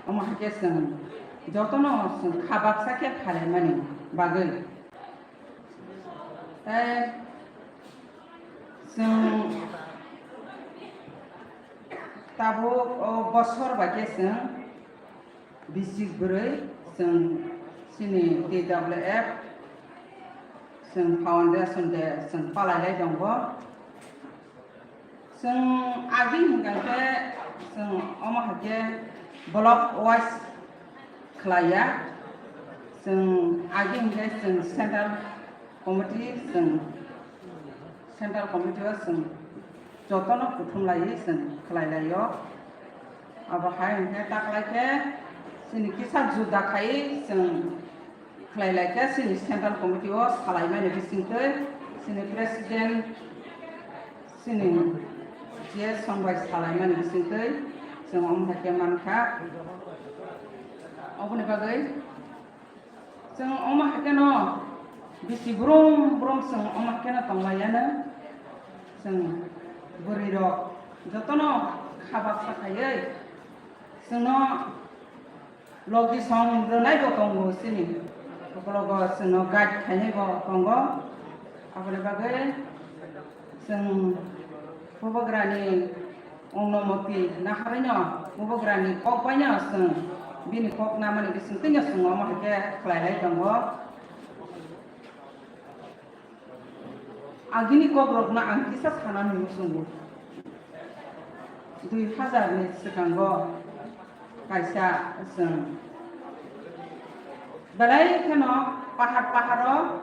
Omo hai khe chwng jotono chwng kha baksa khe phalaimani bagwi. Tei chwng tabuk o bosor bai khe chwng bisik bwrwi chwng chini T W F chwng foundation de chwng palai lai tongo. Chwng agi hwnkha khe chwng omo hai khe block wise khlaiya. Chwng agi hwnkhe chwng central committee, chwng central committee o chwng jotono kuthum laiwi chwng khlai laio. Abo hai hwnkhe taklai khe chini kisa juda khai chwng khlai lai khe chini central committee o salai mani bisingtwi chini president, chini G S song bai salai mani bisingtwi chwng omo hai khe man kha. Oboni bagwi chwng omo hai kheno bisi brum brum chwng omo hai kheno tong lai ya no. Chwng bwrwi rok jotono kha baksa khaiwi chwngno logi song rwnai bo tongo chini. Ukologo chwngno guide khainai bo tongo. Aboni bagwi chwng Bubagrani Ongnomoti naharino Bubagrani kok baino chwng bini kok namani bisingtwino chwng omo hai khe khlai lai tongo. Agini kokrokno ang kisa sanani muchungo. Dui hazar ni swkango kaisa chwng belai kheno pahar paharo,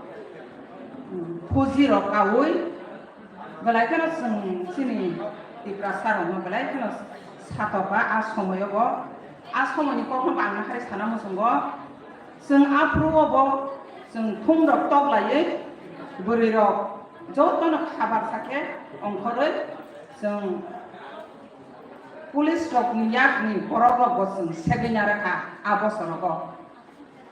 um, phuji rok kaui belai kheno chwng chini Tiprasa rokno belai kheno satoka a somoyo bo. A somoyni kokno bo ang nahari sana muchungo. Chwng aphuru o bo chwng thum rok tok laiwi bwrwi rok jotono khabar sakhe ongkhorwi chwng police rok ni yak ni borok rok bo chwng segwi na rwkha a bosorogo.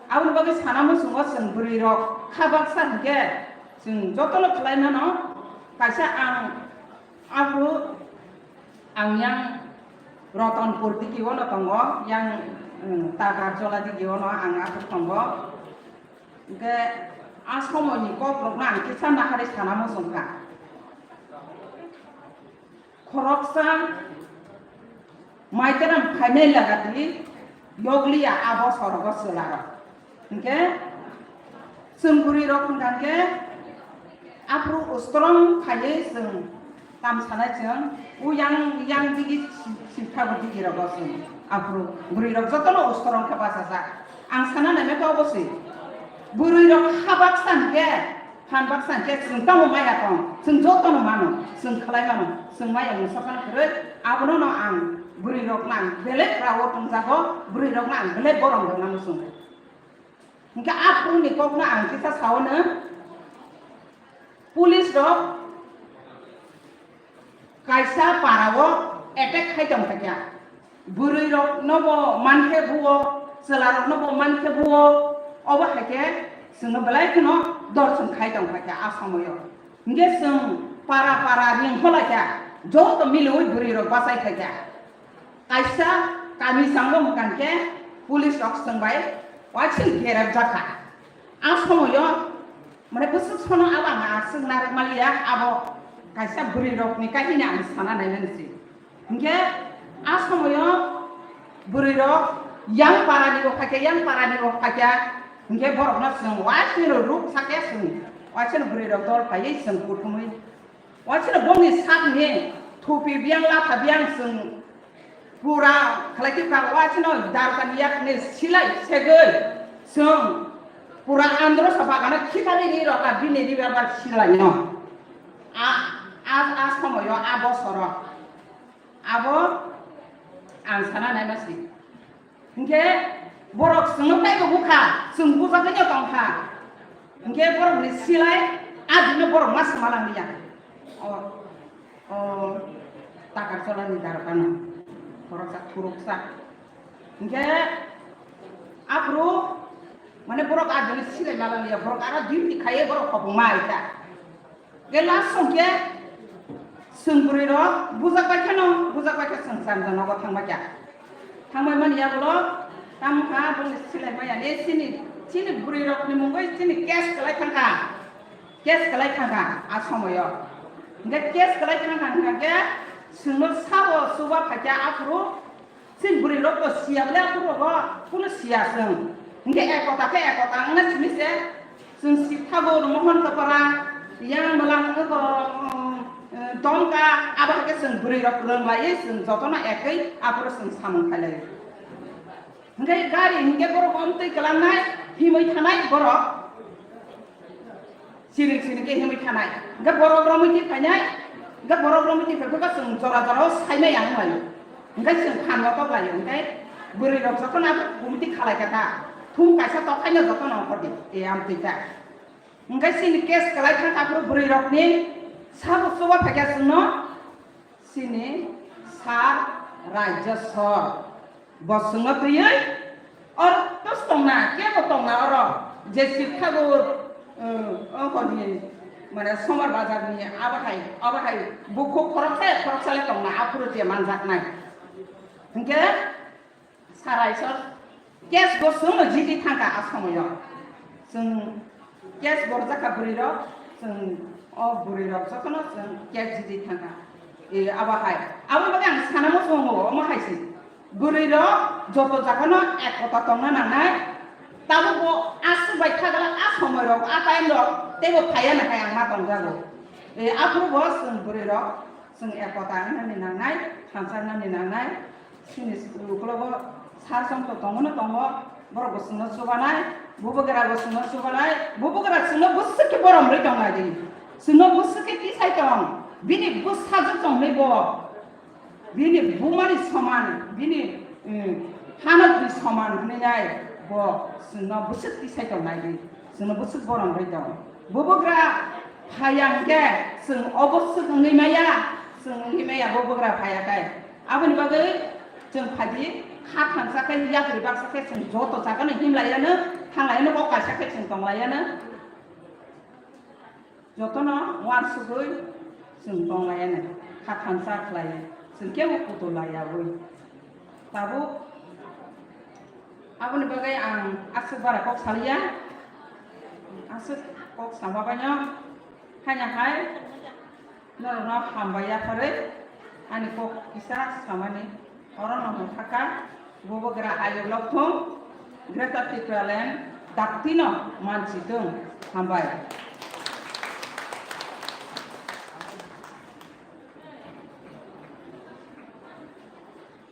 Aboni bagwi sana muchungo chwng bwrwi rok kha baksa hinkhe chwng jotono khlai mano. Kaisa ang aphuru ang yang Rotonpur digi o no tongo, yang, um, Takarjola digi o no ang aphuru tongo. Hinkhe a somoyni kok rokno ang kisa nahari sana muchung kha. Khoroksa maiteram phainai lagadi yokliya abo sorogo chwlarok. Hinkhe chwng bwrwi rok hwnkha khe aphuru strong khaiwi chwng tam sanai chwng u yang, yang digi si-, sithago digi rogo chwng aphuru bwrwi rok jotono strong khe bachajak. Ang sana naimai khe obo se bwrwi rok ha baksa hinkhe Phan baksa hinkhe chwng tamo maya tong, chwng jotono mano, chwng khlai mano, chwng maya mungsa phano kwrwi, abono no ang bwrwi rokno ang belai proud wngjago, bwrwi rokno ang belai borom rwna muchungo. Hinkhe a phuruni kokno ang kisa saono, Police rok kaisa para o attack khai tong kha kya. Bwrwi rok no bo man khe buo, chwla rok no bo man khe buo, obo hai khe chwng no belai kheno dorson khai tong kha kya a somoyo. Hinkhe chwng para para ring hola kya, joto miliwi bwrwi rok bachai kha kya. Kaisa kami sango hwnkha khe police rok chwng bai waising gerek jakha. A somoyo mane bwswk sono abo ang aswk narwk maliya, abo kaisa bwrwi rokni kahini ang sana nai mani se. Hinkhe a somoyo bwrwi rok yang para ni rok phaikha, yang para ni rok phaikha, hinkhe borok no chwng waising rok ruk sakya chwng waising bwrwi rok dol phaiwi chwng kuthumwi. Waisano bongni sakni thupi biyang latha biyang chwng pura khlai khe kha, waisano darkani yakni silai segwi chwng pura andro sa bagano khikarwi ri rokha bini ri bar silaino. A, a, a somoyo, a bosoro abo ang sana nai masi. Hinkhe borok chwngno teibo bukha, chwng bujagwino tongkha. Hinkhe borokni silai adino borok ma swma langya. O, o, Takarcholani darokano khoroksa khuruksa. Hinkhe aphuru mane borok adino silai ma langya, borok aro duty khaiwi borok khopung ma aikha. Khe last song khe chwng bwrwi rok bujak bai kheno, bujak bai khe chwng chanja nogo thang bai kha. Thang bai mani yagulo tamo kha bongni silai maya ni chini, chini bwrwi rok ni mungwi chini case kwlai thang kha. Case kwlai thang kha a somoyo. Hinkhe case kwlai thang kha hinkhe chwngno sabo chuba phaikha aphuru Chini bwrwi rok bo siya ble aphuru rogo kunu siya chwng. Hinkhe ekota khe ekota wngna simi se chwng sithago Mohon Kapara yang malang wngkha, um, eh, dongka abo hai khe chwng bwrwi rok rwnglaiwi chwng jotono ekwi aphuru chwng samung khailai. Hinkhe gari hinkhe borok omtwi kwlangnai himwi thanai borok. Siring siring khe himwi thanai. Hinkhe borok romwi twi phainai. Hinkhe borok romwi twi phaikhe chwng jora jora o saimaya wng laio. Hinkhe chwng phan no tok laio. Hinkhe bwrwi rok jotono abo committee khalai kha ta. Thum kaisa tokhaino jotono ongkhor di. E amtwi ta. Hinkhe chini case kwlai thang aphuru bwrwi rokni sabo chuba phaikha chwngno. Chini sir Rajya sir bo chwngno twiwi or tos tongna, kebo tongna oro je sithago, eh, o hwnwi mane Somar Bazar ni abo hai, abo hai bukhuk khoroksa, khoroksa le tongna aphuru je manjaknai. Hinkhe Sarai sor case bo chwngno jiti thangkha a somoyo. Chwng case borjak kha bwrwi rok, chwng o bwrwi rok jotono chwng case jiti thangkha. E, abo hai. Abo bagwi ang sana muchungo omo hai se. Bwrwi rok joto jagano ek kota tongna nangnai. Tabuk bo aswk bai thagla a somoi rok, a time rok teibo phaiya nakhai ang ma tongjago. E, aphuru bo chwng bwrwi rok chwng ek kota wngnani nangnai, thansa wngnani nangnai. Chini ukologo sar songkho tongmano tongo, borok bo chwngno chubanai, bubagra bo chwngno chubanai, bubagra chwngno bwswk khe borom rwi tongnai di. Chwngno bwswk khe tisai tong, bini bwsajwk tongmani bo, bini bumani soman, bini, eh, hanokni soman hwnwi nai bo chwngno bwswk tisai tongnai di, chwngno bwswk borom rwi tong. Bubagra phaiya hwnkhe chwng obo swk wngwi maya, chwng wngwi maya bubagra phaiya khe. Aboni bagwi chwng phaidi kha thansa khe, yapri baksa khe chwng joto jagano himlaiano, thanglaiano, kok kaisa khe chwng tonglaiyano. Jotono uansugwi chwng tonglaiyano, kha thansa khlaiwi chwng kebo kutu laiyaui. Tabuk aboni bagwi ang aswk bara kok saliya, aswk kok sama baino haino hai. Norokno hambai yapharwi ani kok kisa samani orono mwthakha, bubagra ayuk lokthung, Greater Tipraland daktino manchitwng. Hambai.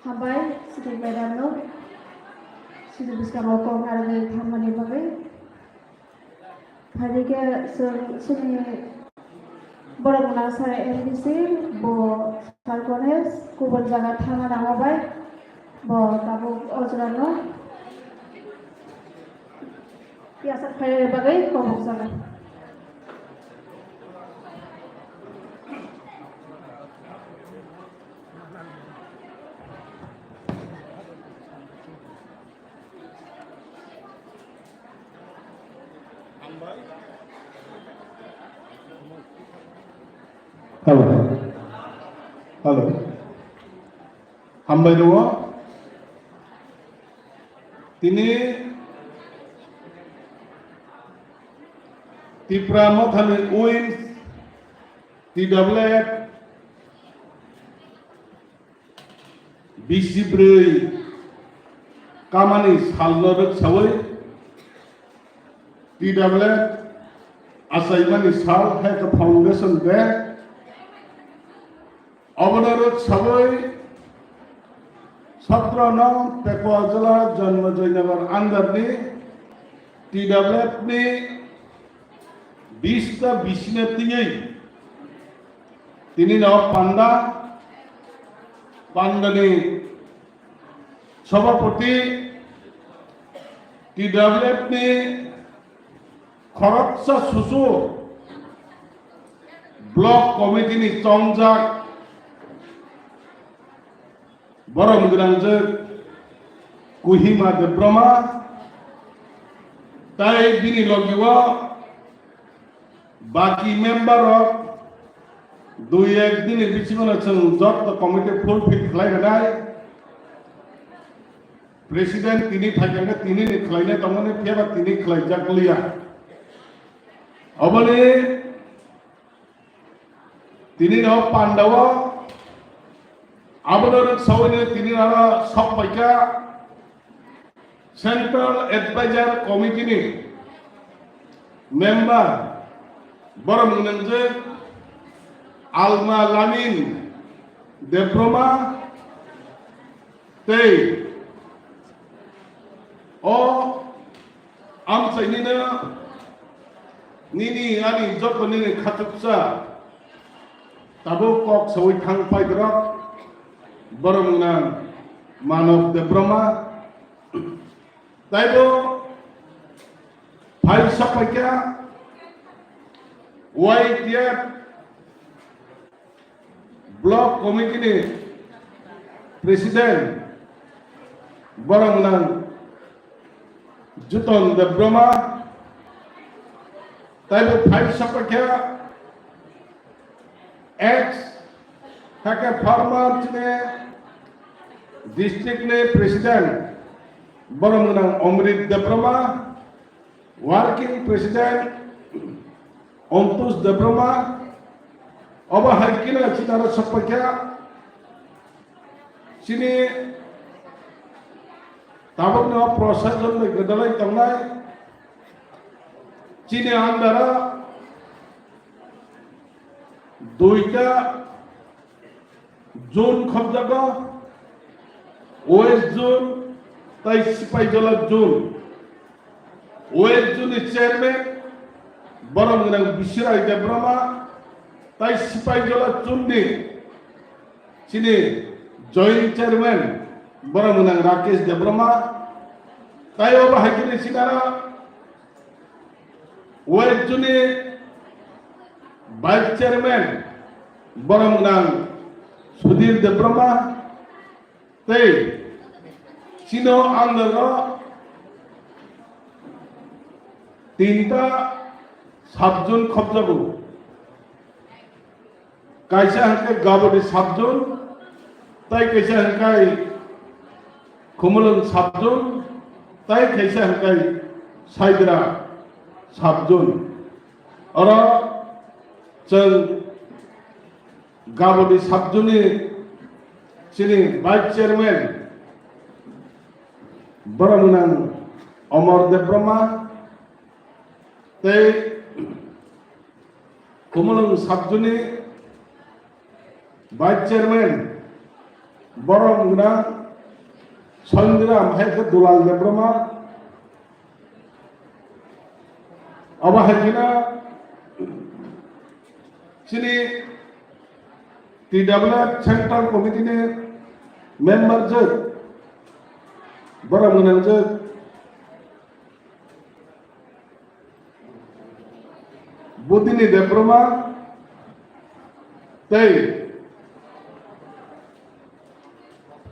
Hambai, Sidi madam no, Sidi bwskango kok narwgwi thangnani bagwi. Phaidi khe chwng chini borok gwnang sir M D C bo sir Ganesh kubun jaga thangna nango bai bo tabuk o jora no yasa khaina bagwi kobok jaga. Hello. Hello. Hambai rwo. Tini Tipra Mothani Wings, T W F, bisi brwi kamani salno rwksawi T W F achaimani sal hai khe Foundation Day. Obono rwksawi sotro nong Pekwa Jala Janmajoynagar under ni T W F ni bista bisina twiwi tini no panda, panda ni Sabhapati, T W F ni khoroksa susu, Block Committee ni chongjak, borom gwnangjak Kohima Debbarma, tai bini logi o baki member rok dui ek din ni bisingo no chwng joto committee fulfill khlai rwnai. President tini phaikhe tini ni khlainai tongmani, phiya ba tini khlaijak liya. Oboni tini no pandao abono rwksawi tini aro sok paikha Central Advisor Committee ni member borom gwnangjak Alma Lamin Debbarma tei o amchaini no nini ani joto nini khachuksa tabuk kok sawi thang paidrok borom gwnang Manav Debbarma. Taibo phai sapaikha Y T F Block Committee ni President borom gwnang Juton Debbarma. Taibo phai sapaikha ex, hakhe former chini district ni president borom gwnang Omrit Debbarma, working president Ontosh Debbarma, obo hai khe chini aro sapaikha chini tabukno procession bai gwdalai tongnai chini under o duita zone khobjago, West Zone tai Sipaijala Zone. West Zone ni chairman borom gwnang Bisirai Debbarma tai Sipaijala Zone ni chini joint chairman borom gwnang Rakesh Debbarma tai obo hai khe chini aro West Zone ni Vice Chairman borom gwnang Sudhir Debbarma tei chini under o tinta sub zone khobjago. Kaisa hwnkhe Gabodi sub zone, tai kaisa hwnkhe Khumulwng sub zone, tai kaisa hwnkhe Saidra sub zone. Oro chwng Gabodi sub zone ni chini Vice Chairman borom gwnang Omor Debbarma tei Khumulwng sub zone ni Vice Chairman borom gwnang Sondiram hai khe Dulal Debbarma. Abo hai kheno chini T W F Central Committee ni member jwk borom gwnang jwk Budini Debbarma tei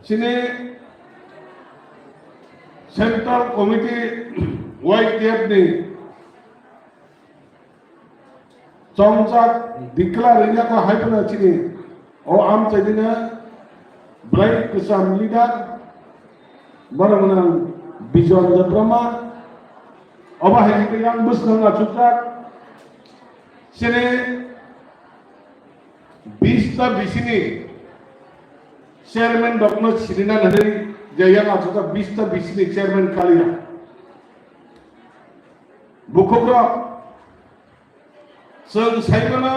chini Central Committee Y T F ni tongjak declare wngya kho hai phano chini o amchaini na belai kwcham leader borok nang Bijoy Debbarma. Obo hai hwnkhe yang bwskango achukjak chini bista bisini chairman rokno sinina hinwi je yang achukjak bista bisini chairman kaliya. Bukhukrok chwng saimano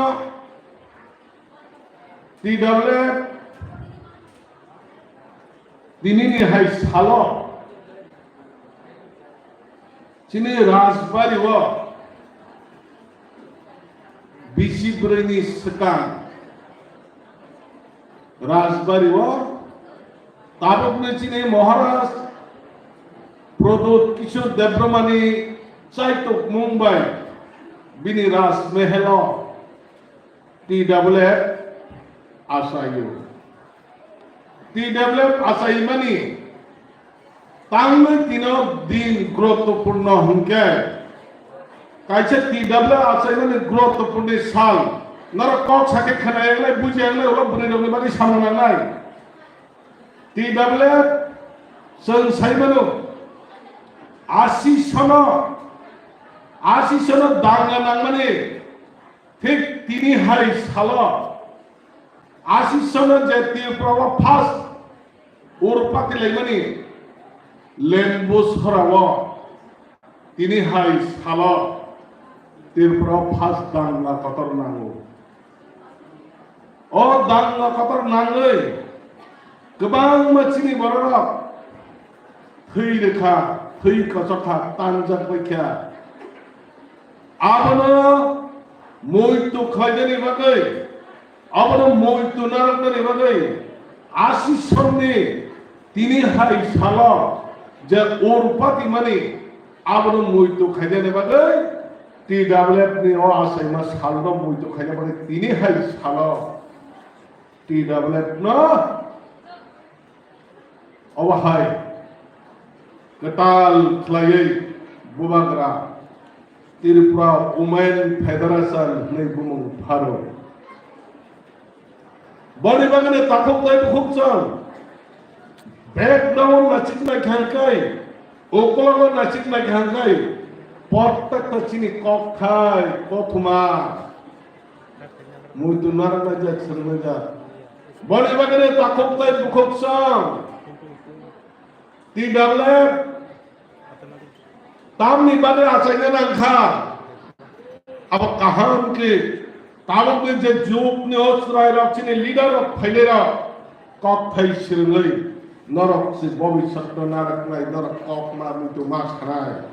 T W F tinini hai salo chini Rajbari o bisi bwrwini swkang Rajbari o tabukni chini Maharaj Pradyut Kishore Debbarmani chaitukmung bai bini Rajmehel o T W F achaio. T W F achaimani tangwi tino din guruttopurno hwnkhe kaisa T W F achaimani guruttopurno sal. Norok kok sakhe khwnayangnai, bujiyangnai, ulo bwrwirokni bagwi samung nangnai. T W F chwng saimano, asi sono, asi sono danga nangmani thik tini hai salo, asi sono je Tripura o first urpati laimani Lembu sorao tini hai salo Tripura o first danga kotor nango. O danga kotor nangwi kwbangma chini bororok thwi rwkha, thwi kochokha, tangjak baikha. Abono muitu khlainani bagwi, abono muitu narwknani bagwi asi sonni tini hai salo je urpati mani abono muitu khainani bagwi T W F ni o achaima salno muitu khaina bagwi tini hai salo T W F no obo hai kwtal khlaiwi bubagra Tripura Women Federation hwnwi bumung pharo. Boni bagwi takhuk tei bukhuk chwng background nachik nai kha hwnkhe, ukologo nachik nai kha hwnkhe, prottekta chini kokthai kothoma muitu narwknai jak, swrwngnai jak. Boni bagwi takhuk tei bukhuk chwng T W F tamni bagwi achaina nangkha. Abo kaham khe tabukni je jugni o chwrairok chini leader rok phainairok kokthai swrwngwi norok se bobiswkno narwknai, norok kok ma muitu ma sanai.